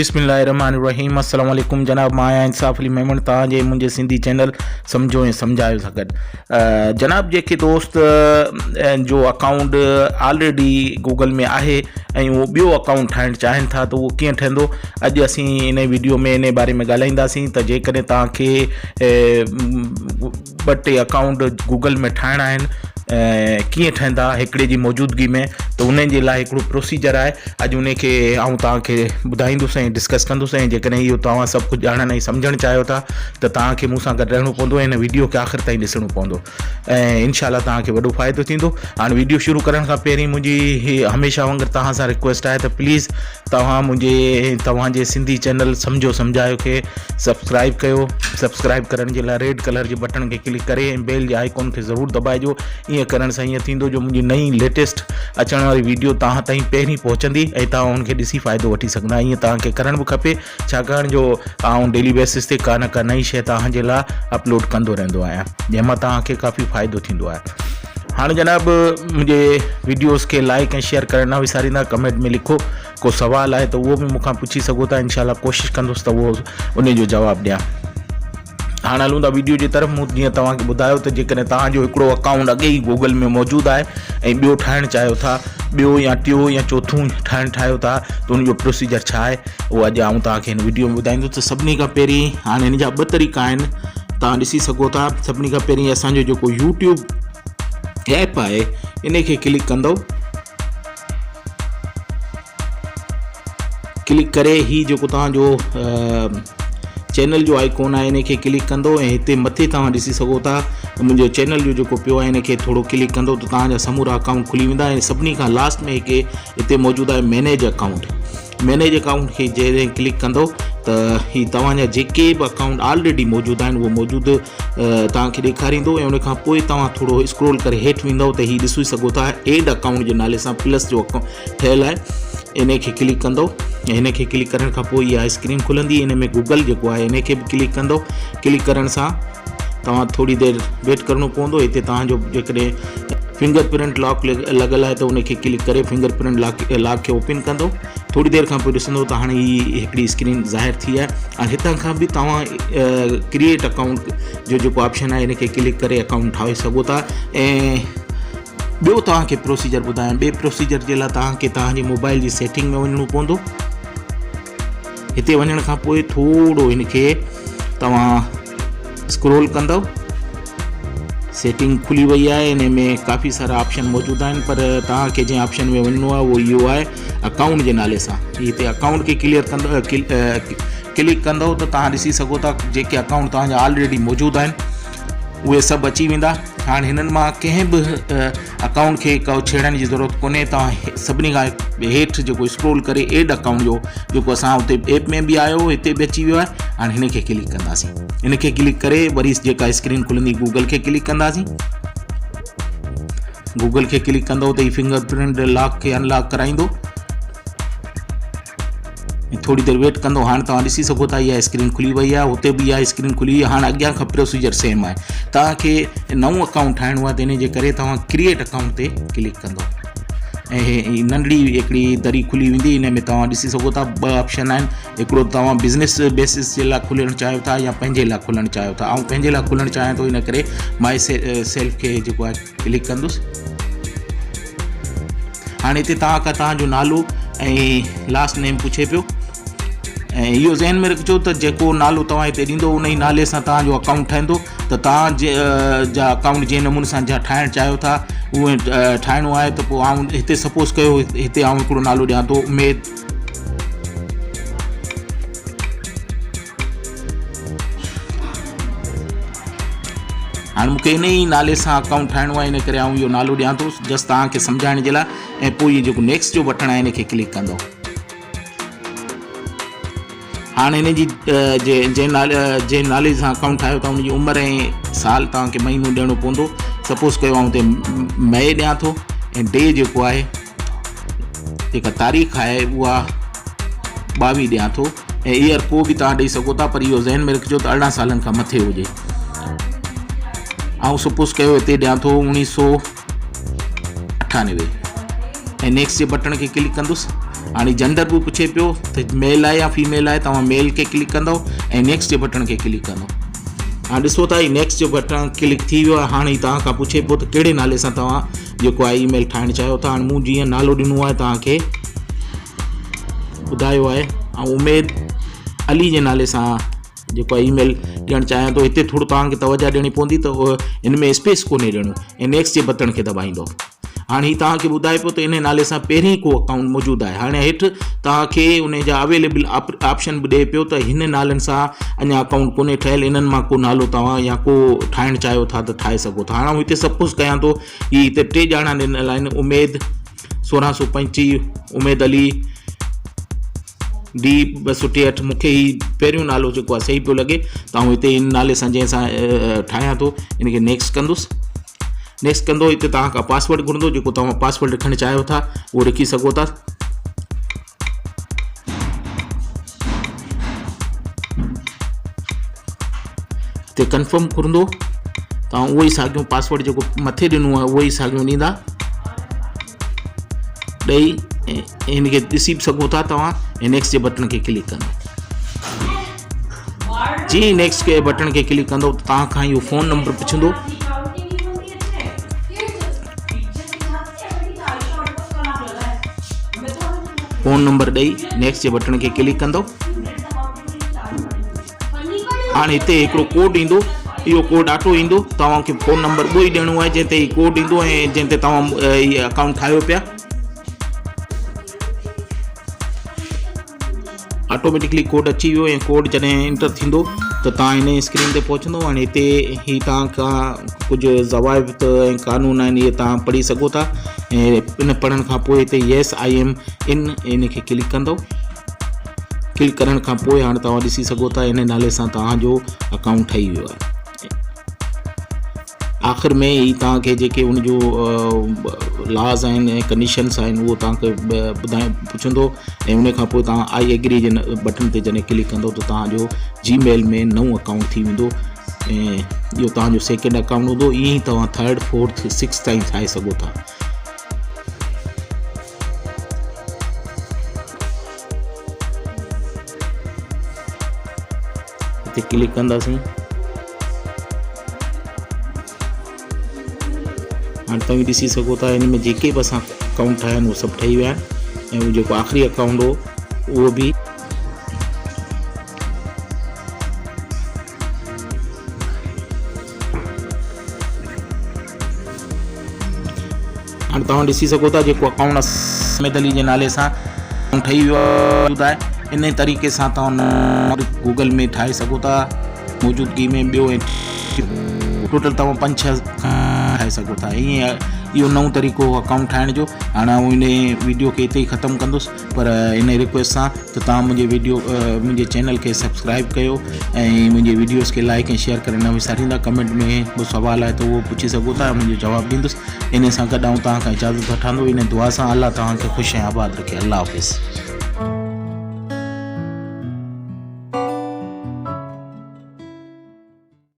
بسم الله الرحمن الرحيم السلام عليڪم جناب مان آهيان انصاف علي ميمڻ توهان جي منهنجي سنڌي چينل سمجهو ۽ سمجهايو سان گڏ جناب جيڪي دوست جو اڪائونٽ آلريڊي گوگل ۾ آهي ۽ اهو ٻيو اڪائونٽ ٺاهڻ چاهين ٿا ته اهو ڪيئن ٺهندو اڄ اسين ان ويڊيو ۾ ان باري ۾ ڳالهائينداسين ته جيڪڏهن توهان کي ٻه ٽي اڪائونٽ گوگل ۾ ٺاهڻا آهن ڪيئن ٺهندا هڪڙي جي موجودگي ۾ ته ان جي لاء هڪڙو پروسيجر آهي اڄ ان کي آئون توهان کي ٻڌائيندس ۽ ڊسڪس ڪندس ۽ جيڪڏهن اهو توهان سڀ ڪجهه ڄاڻڻ ۽ سمجهڻ چاهيو ٿا ته توهان کي مون سان گڏ رهڻو پوندو ۽ هن ويڊيو کي آخر تائين ڏسڻو پوندو ۽ انشاء الله توهان کي وڏو فائدو ٿيندو هاڻي ويڊيو شروع ڪرڻ کان پهرين منهنجي هي هميشه وانگر توهان سان رڪويسٽ آهي ته پليز توهان منهنجي توهان جي سنڌي چينل سمجهو سمجهايو کي سبسڪرائب ڪيو سبسڪرائب ڪرڻ جي لاء ريڊ ڪلر جي بٽڻ کي ڪلڪ ڪري ۽ بيل جي آئيڪون کي ضرور دٻائجو ائين ڪرڻ سان ائين ٿيندو جو منهنجي نئين ليٽيسٽ اچڻ واري ويڊيو توهان تائين پهرين پهچندي ۽ توهان ان کي ڏسي فائدو وٺي سگهندا ائين توهان کي ڪرڻ به کپي ڇاڪاڻ جو آئون ڊيلي بيسس تي ڪا نه ڪا نئين شيء توهان جي لاء اپلوڊ ڪندو رهندو آهيان جنهن مان توهان کي ڪافي فائدو ٿيندو آهي هاڻي جناب منهنجي ويڊيوز کي لائڪ ۽ شيئر ڪرڻ نه وساريندا ڪمينٽ ۾ لکو ڪو سوال آهي ته اهو به مون کان پڇي سگهو ٿا انشاء الله ڪوشش ڪندس ته اهو ان جو جواب ڏيان هاڻ هلون ٿا ويڊيو جي طرف مون جيئن توهان کي ٻڌايو ته جيڪڏهن توهان جو هڪڙو اڪائونٽ اڳي ئي گوگل ۾ موجود آهي ۽ ٻيو ٺاهڻ چاهيو ٿا ٻيو يا ٽيو يا چوٿون ٺاهڻ ٺاهيو ٿا ته ان جو پروسيجر ڇا آهي اهو اڄ آئون توهان کي هن ويڊيو ۾ ٻڌائيندس ته سڀني کان پهرين هاڻي هن جا ٻه طريقا آهن توهان ڏسي سگهو ٿا سڀني کان پهرين اسان جو جيڪو يوٽيوب ايپ آهي ان کي ڪلڪ ڪندو ڪلڪ ڪري هي جيڪو توهان جو چينل جو آئيڪون آهي ان کي ڪلڪ ڪندو ۽ هتي مٿي توهان ڏسي سگهو ٿا منهنجو چينل جو جيڪو پيو آهي ان کي ٿورو ڪلڪ ڪندو ته توهان جا سمورا اڪائونٽ کلي ويندا ۽ سڀني کان لاسٽ ۾ هڪ هتي موجود آهي مينيج اڪائونٽ مينيج اڪائونٽ کي جڏهن ڪلڪ ڪندو ته هي توهان جا جيڪي به اڪائونٽ آلريڊي موجود آهن اهو موجود توهان کي ڏيکاريندو ۽ ان کان پوء توهان ٿورو اسڪرول ڪري هيٺ ويندو ته هي ڏسي سگهو ٿا ايڊ اڪائونٽ جي نالي سان پلس جو اڪائونٽ ٺهيل آهي ان کي ڪلڪ ڪندو ۽ هن کي ڪلڪ ڪرڻ کان پوء اها اسڪرين کلندي ان ۾ گوگل جيڪو آهي ان کي به ڪلڪ ڪندو ڪلڪ ڪرڻ سان توهان ٿوري دير ويٽ ڪرڻو پوندو هتي توهان جو جيڪڏهن فنگر پرنٽ لاڪ لڳل آهي ته ان کي ڪلڪ ڪري فنگر پرنٽ لاڪ لاڪ کي اوپن ڪندو ٿوري دير کان پوء ڏسندو ته هاڻي هي هڪڙي اسڪرين ظاهر ٿي آهي ۽ هتان کان به توهان ڪريئيٽ اڪائونٽ جو جيڪو آپشن آهي ان کي ڪلڪ ڪري اڪائونٽ ٺاهي سگهو ٿا ۽ ٻيو توهان کي پروسيجر ٻڌايان ٻئي پروسيجر جي لاء توهان کي توهان جي موبائل جي سيٽنگ ۾ وڃڻو پوندو هتي وڃڻ کان پوء ٿورو هن کي توهان اسڪرول ڪندو سيٽنگ کلي وئي آهي ان ۾ ڪافي سارا آپشن موجود آهن پر توهان کي جنهن آپشن ۾ وڃڻو آهي اهو اهو آهي اڪائونٽ جي نالي سان هتي اڪائونٽ کي ڪليئر ڪندو ڪلڪ ڪندو ته توهان ڏسي سگهو ٿا جيڪي اڪائونٽ توهان جا آلريڊي موجود آهن اهي سڀ اچي ويندا هاڻي هنن مان ڪنهن به اڪائونٽ کي ڪو ڇيڙڻ جي ضرورت ڪونهي توهان سڀني کان هيٺ جيڪو اسڪرول ڪري ايڊ اڪائونٽ جو جيڪو اسان اتي ايپ ۾ به آيو هتي به اچي ويو آهي هاڻي هن کي ڪلڪ ڪنداسين هن کي ڪلڪ ڪري وري جيڪا اسڪرين کلندي گوگل کي ڪلڪ ڪنداسين گوگل کي ڪلڪ ڪندو ته هي فنگر پرنٽ لاڪ کي ان لاڪ ڪرائيندو ۽ ٿوري دير ويٽ ڪندو هاڻ توهان ڏسي سگهو ٿا اها اسڪرين کلي وئي آهي هتي به اها اسڪرين کلي وئي هاڻ اڳيان کان پروسيجر سيم آهي توهان کي نئون اڪائونٽ ٺاهڻو آهي ته ان جي ڪري توهان ڪريئيٽ اڪائونٽ تي ڪلڪ ڪندو ۽ ننڍڙي هڪڙي دري کلي ويندي ان ۾ توهان ڏسي سگهو ٿا ٻه آپشن آهن هڪڙو توهان بزنس بيسس جي لاء کولڻ چاهيو ٿا يا پنهنجي لاء کولڻ چاهيو ٿا آئون پنهنجي لاء کولڻ چاهيان ٿو ان ڪري مائي سيلف کي جيڪو آهي ڪلڪ ڪندس هاڻي هتي توهان کان توهان جو نالو ۽ لاسٽ نيم پڇي پيو ۽ اهو ذهن ۾ رکجو ته جيڪو نالو توهان هتي ڏيندو ان ئي نالي سان توهان جو اڪائونٽ ٺهندو ته توهان جي جا اڪائونٽ جنهن نموني سان جا ٺاهڻ چاهيو ٿا اهو ٺاهڻو آهي ته پوء آئون هتي سپوز ڪيو هتي آئون هڪڙو نالو ڏيان ٿو اميد هاڻي مون کي ان ئي نالي سان اڪائونٽ ٺاهڻو آهي ان ڪري آئون اهو نالو ڏيان ٿو جسٽ توهان کي سمجهائڻ جي لاء ۽ پوء هي جيڪو نيڪسٽ جو بٽڻ آهي ان کي ڪلڪ ڪندو هاڻي هن جي جنهن نالي جنهن نالي سان اڪائونٽ ٺاهيو ٿا ان جي عمر ۽ سال توهان کي مهينو ڏيڻو پوندو سپوز ڪيو آئون هتي مئي ڏيان ٿو ۽ ڊي جيڪو آهي جيڪا تاريخ آهي اها 22 ڏيان ٿو ۽ ايئر ڪو به توهان ڏئي سگهو ٿا پر اهو ذهن ۾ رکجو ته 18 سالن کان مٿي هجي. آئون سپوز ڪيو هتي ڏيان ٿو 1998 ۽ نيڪسٽ جي بٽڻ کي ڪلڪ ڪندس. هاڻي جنڊر به پڇي پيو ته ميل آهي يا فيميل آهي توهان ميل کي ڪلڪ ڪندو ۽ نيڪسٽ جي بٽڻ کي ڪلڪ ڪندو. هاڻي ڏسو ٿا هي نيڪسٽ جو بٽڻ ڪلڪ ٿي ويو آهي. هاڻي توهان کان پڇي پيو ته ڪهڙي نالي سان توهان جيڪو آهي اي ميل ٺاهڻ چاهيو ٿا. هاڻي مون جيئن نالو ڏنو آهي توهان کي ٻڌايو آهي ۽ اميد علي جي نالي سان جيڪو آهي اي ميل ڏيڻ چاهيان ٿو. هتي ٿورو توهان کي توجه ڏيڻي پوندي ته هن ۾ اسپيس ڪونهي ڏيڻو ۽ نيڪسٽ جي بٽڻ کي دٻائيندو. هاڻي هي توهان کي ٻڌائي پيو ته انهي نالي سان پهرين ڪو اڪائونٽ موجود آهي. هاڻي هيٺ توهان کي انهي جا اويليبل آپشن به ڏئي پيو ته هن نالن سان اڃا اڪائونٽ ڪونهي ٺهيل انهن مان ڪو نالو توهان يا ڪو ٺاهڻ چاهيو ٿا ته ٺاهي سگهو ٿا. هاڻي آئون هتي سپوز ڪيان ٿو هي هتي ٽي ڄاڻا ڏنل آهن اميد 1625 اميد علي ڊي 263 مون کي هي پهريون نالو جيڪو آهي صحيح پيو لڳي ته آئون هتي هن نالي سان جنهن سان ٺاهيان ٿو ان کي نيڪسٽ ڪندس. نيڪسٽ ڪندو هتي توهان کان پاسورڊ گهرندو جيڪو توهان پاسورڊ لکڻ چاهيو ٿا اهو لکي سگهو ٿا. هتي ڪنفرم گهرندو توهان اهو ئي ساڳيو پاسورڊ جيڪو مٿي ڏنو آهي اهو ئي ساڳيو ڏيندا ڏئي هن کي ڏسي به سگهو ٿا توهان ۽ نيڪسٽ جي بٽڻ کي ڪلڪ ڪندو. جيئن ئي نيڪسٽ ڪي بٽڻ کي ڪلڪ ڪندو ته توهان کان اهو فون نمبر پڇندو. فون نمبر ڏئي نيڪسٽ جي بٽڻ کي ڪلڪ ڪندو. هاڻي هتي هڪڙو ڪوڊ ايندو اهو ڪوڊ آٽو ايندو توهان کي فون نمبر اهو ئي ڏيڻو آهي جنهن تي هي ڪوڊ ايندو ۽ جنهن تي توهان هي اڪائونٽ ٺاهيو پيا. آٽوميٽڪلي ڪوڊ اچي ويو ۽ ڪوڊ جڏهن انٽر ٿيندو ته تان هن اسڪرين تي پهچندو هاڻي هتي هي تان کان ڪجهه ضوابط ۽ قانون آهن اهي تان پڙهي سگهو ٿا ۽ ان پڙهڻ کان پوء هتي يس I M ان ان کي ڪلڪ ڪندو ڪلڪ ڪرڻ کان پوء هاڻي توهان ڏسي سگهو ٿا ان نالي سان توهان جو اڪائونٽ ٺهي ويو آهي آخر ۾ هي توهان کي جيڪي ان جو لاز آهن ۽ ڪنڊيشنس آهن اهو توهان کي ٻڌائي پڇندو ۽ ان کان پوء توهان I agree جي بٽن تي جڏهن ڪلڪ ڪندو ته توهان جو جي ميل ۾ نئون اڪائونٽ ٿي ويندو ۽ اهو توهان جو سيڪنڊ اڪائونٽ هوندو ائين ئي توهان ٿرڊ فورٿ سڪس تائين ٺاهي سگهو ٿا. هتي ڪلڪ ڪنداسين هاڻي توهين ڏسي سگهو ٿا هن ۾ جيڪي به اسان اڪائونٽ ٺاهيا آهن اهي سڀ ٺهي ويا آهن ۽ اهو جيڪو آخري اڪائونٽ هو اهو به هاڻي توهان ڏسي سگهو ٿا جيڪو اڪائونٽ حامد علي جي نالي سان ٺهي ويو آهي ان طريقي سان توهان گوگل ۾ ٺاهي سگهو ٿا موجودگي ۾ ٻيو ٽوٽل توهان پنج ڇهه ٺاهي سگهو ٿا ائين اهو نئون طريقو هو اڪائونٽ ٺاهڻ جو هاڻي آئون ان ويڊيو کي اتي ئي ختم ڪندس پر ان رڪويسٽ سان ته توهان منهنجي ويڊيو منهنجي چينل کي سبسڪرائب ڪيو ۽ منهنجي ويڊيوز کي لائڪ ۽ شيئر ڪرڻ نه وساريندا ڪمينٽ ۾ به سوال آهي ته اهو پڇي سگهو ٿا منهنجو جواب ڏيندس ان سان گڏ آئون توهان کان اجازت وٺان ٿو ان دعا سان الله توهان کي خوش ۽ آباد رکي الله حافظ.